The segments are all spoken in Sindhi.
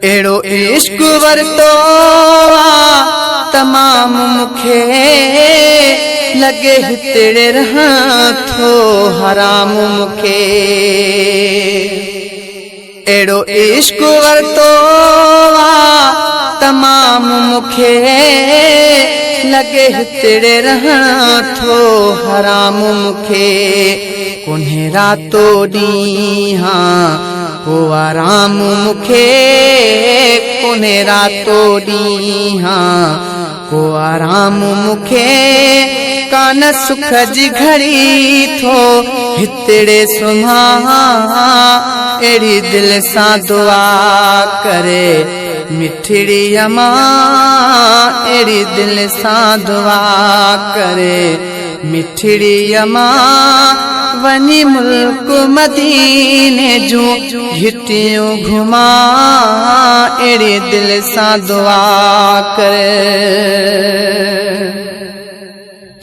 اهڙو عشق ورتو آ تمام مون کي، لڳي هتڙي رهان ٿو حرام مون کي. اهڙو عشق ورتو آ تمام مون کي، لڳي هتڙي رهان ٿو حرام مون کي. ڪونهي راتو ڏينهن ڪو آرام مون کي، ڪونهي راتو ڏينهن ڪو آرام مون کي. ڪانه سک جي گهڙي ٿو هتڙي سمهان، اهڙي دل سان دعا ڪري مٺڙي امان، اهڙي دل سان دعا ڪري مٺڙي امان. وڃي ملڪ مديني جون گهٽيون گهمان، اهڙي دل سان دعا ڪر.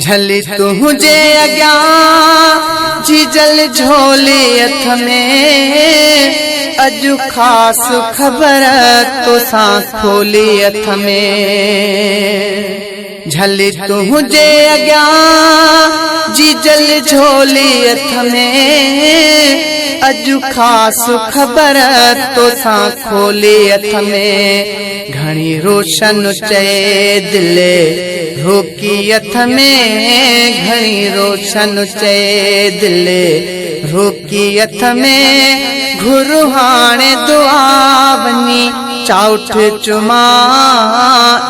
جهلي تنهنجي اڳيان جيجل جهولي اٿ ۾، اڄ خاص خبر توسان کولي اٿ ۾. جهلي تنهنجي اڳيان جيجل جهولي اٿ ۾، اڄ خاص خبر توسان کولي اٿ ۾. گهڻي روشن چئي دل روڪي اٿ ۾، گهڻي روشن چئي دل روڪي اٿ ۾. گهر هاڻي دعا وڃي چائوٺ چمان،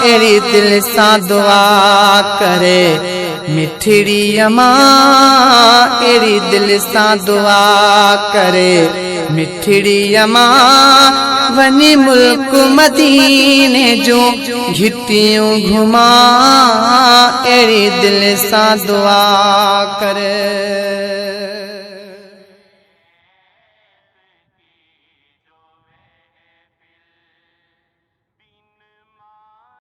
اهڙي دل سان دعا ڪري مٺڙي امان، اهڙي دل سان دعا ڪري مٺڙي امان. وڃي ملڪ مديني جون گهٽيون گهمان، اهڙي دل سان دعا ڪري.